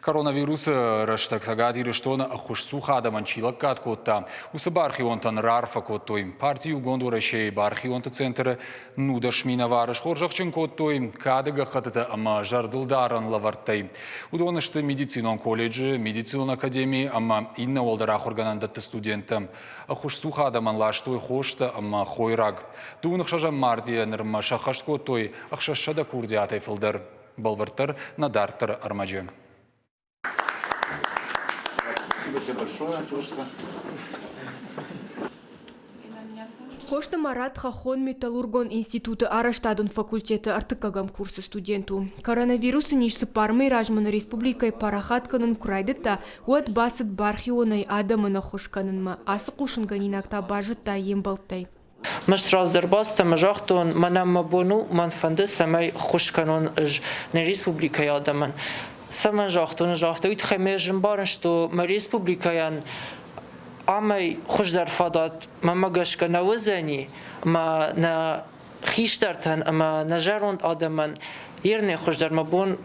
Коронавирусы рӕстӕг Цӕгат Ирыстоны ӕххуысцух адӕмӕн чи лӕггад кодта, уыцы бархионтӕн раарфӕ кодтой. Парти Иугонд Уӕрӕсейы бархионты центры 19 минӕвары схорзӕхджын кодтой кады гӕххӕттытӕ ӕмӕ зӕрдылдарӕн лӕвӕрттӕй. Уыдон сты медицинон колледжы, медицинон академийы ӕмӕ иннӕ уӕлдӕр ахуыргӕнӕндӕтты студенттӕ. Ӕххуысцух адӕмӕн ластой хостӕ ӕмӕ хойраг. Дыууын ӕхсӕзӕм мартъийӕ нырмӕ сӕххӕст кодтой 600 курдиатӕй фылдӕр. Бӕлвырддӕр нӕ дарддӕры ӕрмӕджы. Хосты Марат хӕххон металлургон институты арӕзтадон факультеты ӕртыккӕгӕм курсы студент у. Коронавирусы низ цыппар мӕйы размӕ нӕ республикӕйы парахат кӕнын куы райдыдта, уӕд бацыд бархионӕй адӕмӕн ӕххуыс кӕнынмӕ. Ацы хъусынгӕнинаг та базыдта йе мбӕлттӕй. Мӕ сразы ӕрбацыдтӕн ӕмӕ загътон, мӕнӕн мӕ бон у, мӕн фӕнды, цӕмӕй ххуыс кӕнон ӕз нӕ республикӕйы адӕмӕн. Цӕмӕн загътон, ӕз афтӕ, уый тыххӕй мӕ ӕз ӕмбарын, что мӕ республикӕйӕн амӕй хуыздӕр фадат мӕнмӕ гӕсгӕ нӕ уыдзӕни, ӕмӕ нӕ хистӕртӕн ӕмӕ нӕ зӕронд адӕмӕн ерне хуыздӕр мӕ бон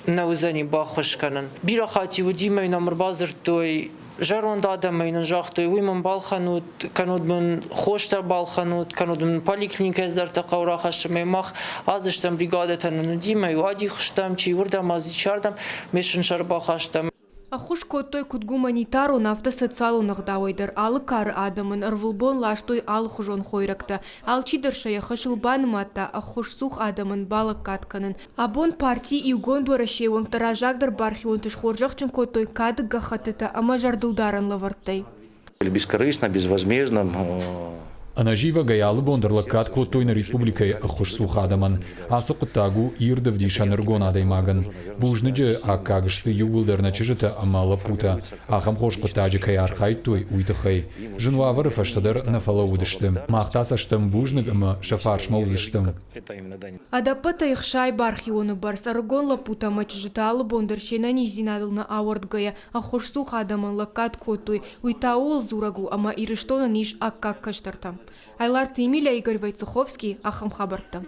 нӕ уыдзӕни баххуыс кӕнын. Бирӕ хатт-иу уыди, мӕ йын ӕрбадзырдтой зӕронд адӕмӕй нын загътой, уый мын балхӕнут, кӕннод мын хостӕ балхӕнут, кӕннод мын поликлиникӕйы цыдӕртӕ хъӕуы рахӕссын. Мӕ мах азыстӕм бригадӕтӕ нын уыди, мӕ иу адих стӕм, чи уырдӕм азди, чи ардӕм, ме сын сӕр бахастам. Ӕххуыс кодтой куыд гуманитарон, афтӕ социалон ӕгъдауӕй дӕр. Алы кары адӕмӕн ӕрвылбон ластой алыхуызон хойрӕгтӕ. Алчидӕр сӕ йӕ хӕсыл банымадта ӕххуысцух адӕмӕн балӕггад кӕнын. Абон парти Иугонд Уӕрӕсейы уӕнгтӕ раззагдӕр бархионты схорзӕхджын кодтой кады гӕххӕттытӕ ӕмӕ зӕрдылдарӕн лӕвӕрттӕй. Бескорыстно, безвозмездно. Ӕнӕзивӕгӕй алы бон дӕр лӕггад кодтой нӕ республикӕйы ӕххуысцух адӕмӕн. Ацы хъуыддаг у ирд ӕвдисӕн ӕрыгон адӕймагӕн. Бузныджы аккаг сты иууылдӕр нӕ чызджытӕ ӕмӕ лӕппутӕ, ахӕм хорз хъуыддаджы кӕй архайдтой, уый тыххӕй. Зын уавӕры фӕстӕ дӕр нӕ фӕлӕууыдысты. Мах та сӕ стӕм бузныг ӕмӕ сӕ фарсмӕ уыдзыстӕм. Ӕдӕппӕтӕй 60 бархионы бӕрц ӕрыгон лӕппутӕ ӕмӕ чызджытӕ алы бон дӕр се нӕниздзинадыл нӕ ауӕрдгӕйӕ ӕххуысцух адӕмӕн лӕггад кодтой, уый та ууыл дзурӕг у, ӕмӕ Ирыстонӕн ис аккаг кӕстӕртӕ. Айларты Емеля, Игорь Войцеховский, ахӕм хабӕрттӕ.